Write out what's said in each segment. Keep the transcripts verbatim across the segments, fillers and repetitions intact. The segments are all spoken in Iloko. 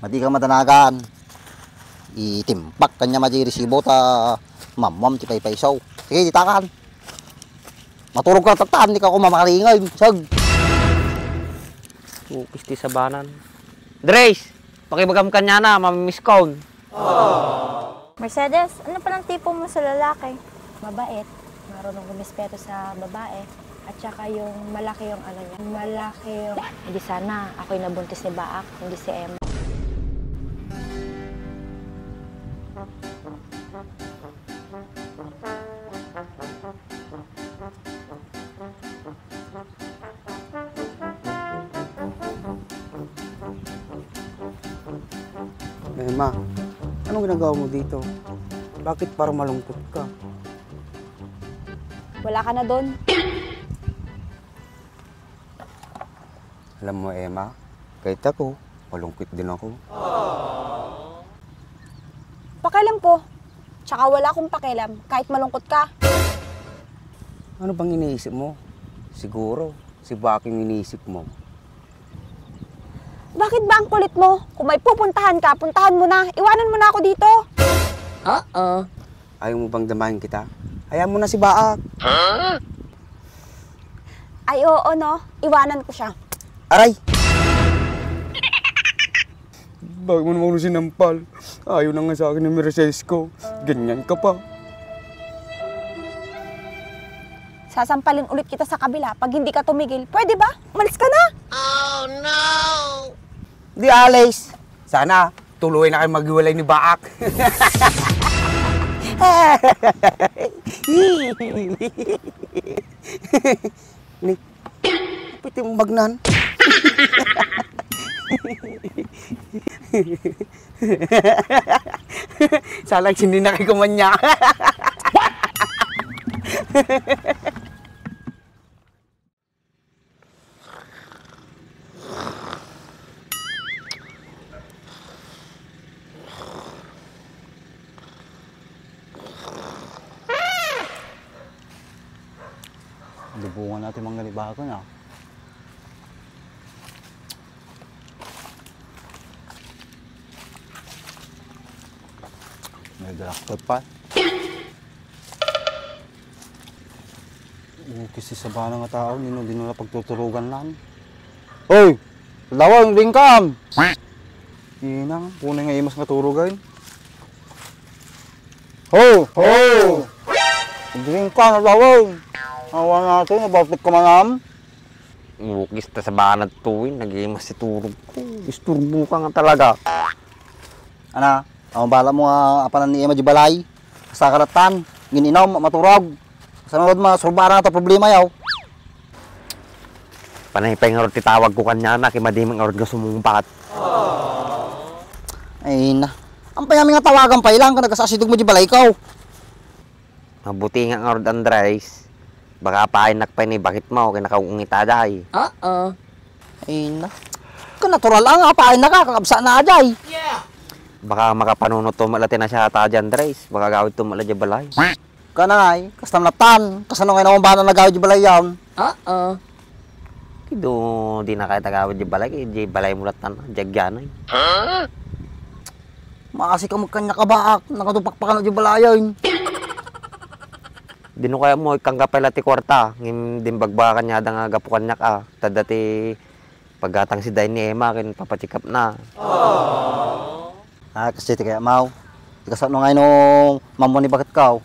Madi ka madanagan. Itimpak kanya madi resibo ta mammuam ti paypayso. Sige, ditakan. Maturog ka tatan, di ka ko mamaringay. Sag. Ukis ti sabanan. Dres, pakibagam kanyana, mamimiskon. Mercedes, ano palang tipo mo sa lalaki? Mabait, marunong rumispeto sa babae, at saka yung malaki yung ano niya, malaki yung... Hindi sana ako'y nabuntis ni Baak, hindi si Emma. Emma, anong ginagawa mo dito? Bakit parang malungkot ka? Wala ka na doon. Alam mo, Emma, kahit ako, malungkot din ako. Pakialam ko. Tsaka wala akong pakialam kahit malungkot ka. Ano bang iniisip mo? Siguro, si Baak yung iniisip mo. Bakit ba ang kulit mo? Kung may pupuntahan ka, puntahan mo na. Iwanan mo na ako dito. Oo. Ayaw mo bang damayan kita? Hayaan mo na si Baak. Ay, oo, no? Iwanan ko siya. Aray! Bakit mo naman ako sinampal? Ayaw na nga sa akin ni Mercedes ko. Ganyan ka pa. Sasampalin ulit kita sa kabila pag hindi ka tumigil. Pwede ba? Umalis ka na! Di alis. Sana, tuloy na kayo maghiwalay ni Baak. Ni, pwede mong bagnan? Salang sindi na kay kumanya. Lubungan natin manggalibako na. May galaktot pa. Ukis ti sabana nga tao, nino dino na pagtuturugan lan. Hoy! Lawang, dingkam! Inang, punay nga imas nga turugan. Ho! Ho! Dingkam, lawang! Awan natin, nabatik ka manam? Ukis ta sabana tuwin, nag-imas ti turog ko. Isturbo ka nga talaga. Ana, awan bala mo nga apanan ni Emma di balay. Basta karatan, gin-inom, maturog. Sa ngarud, masurbaran ta problema yaw. Panay pay ngarud ti tawag ko kanyana, kay madi man ngarud nga sumungbat. Ay na. Ang payami nga tawagan pay lang, kung nagasasidog mo di balay ko. Mabuti nga ngarud, Andres. Baka apaaynak pay ni bakit mo, kay nakaungit aday. Oo. Ay na. Ka natural ang apaay na ka, kakabsa na aday. Baka makapanunot to mala ti nasiata aday, Andres. Baka gawid to mala di balay. Kanay, kasta natan, kasano nga naman ba na nagawid di balay yan? Oo. Kido, di na kaya tagawid di balay, di balay mo latan, jagyanay. Maasi ka magkanya ka baak, nakatupakpakan di balayan. Dino kaya mo, ikangga pala ti kwarta, ngem dimbagbaga kanya da nga gapu kanyak a, tadda ti paggatang si Day ni Emma, ken papacheck up na. Ah, kasi ti kaya, Maw. Di kasano nga ino, mammo ni bakit ka, oh.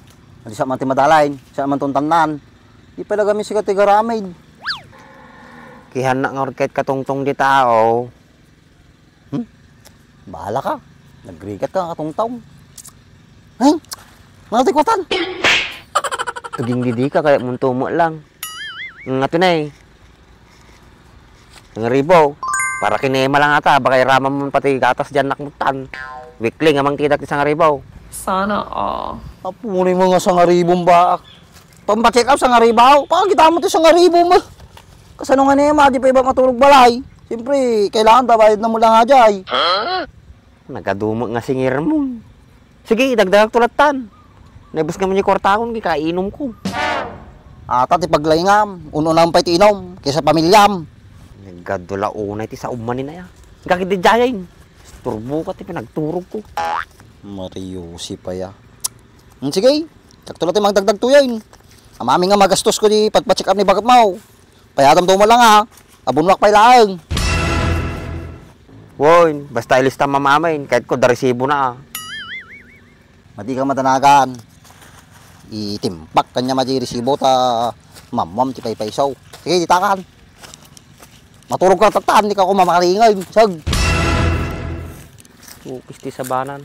Di sa man ti madalain, sa man tuntanan. Di pala kami sikat ti garamid. Kihan na nga urket katungtong di tao. Hmm? Bahala ka. Nagrigat ka, katungtong. Ay, ano ti kwatan? Aging didi ka, kaya munto mo lang. Nga tunay. Sangaribu. Para kinema lang ata, baka iraman mo pati gatas diyan nakmutan. Weekly nga mang tidak ti sangaribu. Sana all. Apo ni mga sangaribong baak. Pampacheck up sangaribu. Pakakita mo ti sangaribu mo. Kasano nga ni Emma, di pa iba maturog balay. Siyempre, kailangan babayad na mo lang nga jay. Nagadumo nga singir mo. Sige, dagdagak tulatan. Naibus nga man yung kwartakon, kikainom ko. Ata ti paglaingam, un-unam pay ti inom, kaysa pamilyam. Naggadula unay ti saom man inaya. Gagit di jayain. Turbo ka ti pinagturog ko. Mariusi pa ya. Hmm, sige, sakto la ti mangdagdag tuyen. Amin nga magastos ko di pagpa-check up ni bagapmo. Payatam to mo lang, ha. Abunwak pay laeng. Woy, basta ilista mamamin, kahit ko da resibo na, ah. Madi ka madanagan. Itimpak kanya madi resibo ta mamam ti paypayso. Sige, ditakan. Maturog ka tatan, di ka ko mamakalingay. Sag. Ukis ti sabanan.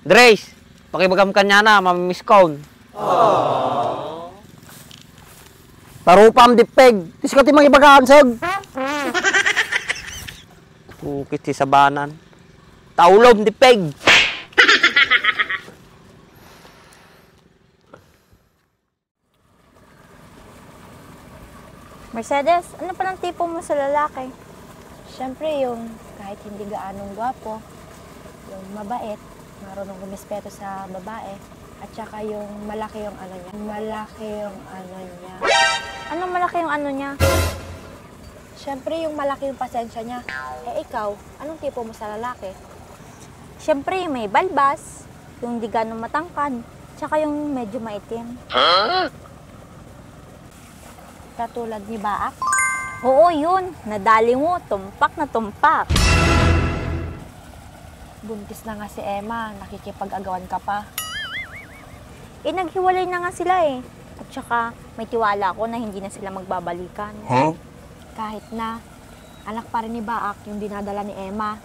Dres, pakibagam kanyana, mamimiskon. Tarupam, dippeg. Tis ka ti mangibagaan, sag. Ukis ti sabanan. Taulom, dippeg. Mercedes, ano palang tipo mo sa lalaki? Siyempre, yung kahit hindi gaanong gwapo, yung mabait, marunong rumispeto sa babae, at saka yung malaki yung ano niya. Malaki yung ano niya. Anong malaki yung ano niya? Siyempre, yung malaki yung pasensya niya. Eh, ikaw, anong tipo mo sa lalaki? Siyempre, yung may balbas, yung di ganong matangkad, tsaka yung medyo maitim. Katulad ni Baak? Oo, yun. Nadali mo. Tumpak na tumpak. Buntis na nga si Emma. Nakikipag-agawan ka pa. Eh, naghiwalay na nga sila eh. At saka, may tiwala ako na hindi na sila magbabalikan. Huh? Kahit na, anak pa rin ni Baak yung dinadala ni Emma.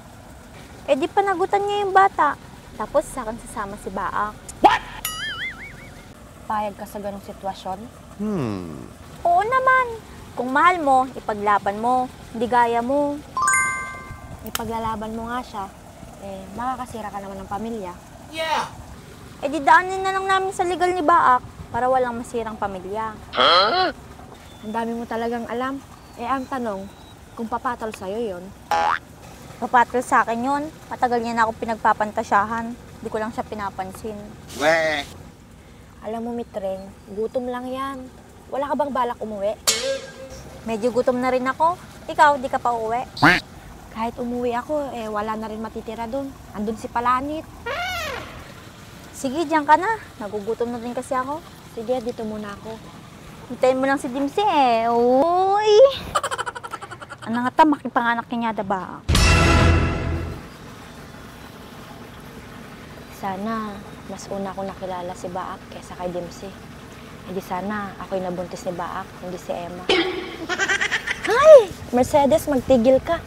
Eh, di panagutan niya yung bata. Tapos, sa akin sasama si Baak. Payag ka sa ganong sitwasyon? Hmm. Oo naman. Kung mahal mo, ipaglaban mo. Hindi gaya mo. Ipaglalaban mo nga siya. Eh, makakasira ka naman ng pamilya. Yeah! Eh, di daanin na lang namin sa legal ni Baak para walang masirang pamilya. Huh? Ang dami mo talagang alam. Eh, ang tanong, kung papatol sa'yo yon? Papatol sa akin yon. Matagal niya na akong pinagpapantasyahan. Di ko lang siya pinapansin. Weh! Alam mo, Mitreng, gutom lang yan. Wala ka bang balak umuwi? Medyo gutom na rin ako. Ikaw, di ka pa uuwi? Kahit umuwi ako, eh, wala na rin matitira dun. Andun si Palanit. Sige, diyan ka na. Nagugutom na din kasi ako. Sige, dito muna ako. Hintayin mo lang si Dimsi eh. Uy! Ano nga ta, makipanganak niya da ba? Sana, mas una ko nakilala si Baak kaysa kay Dimsi. Hindi sana ako'y nabuntis ni Baak, hindi si Emma. Ay! Mercedes, magtigil ka.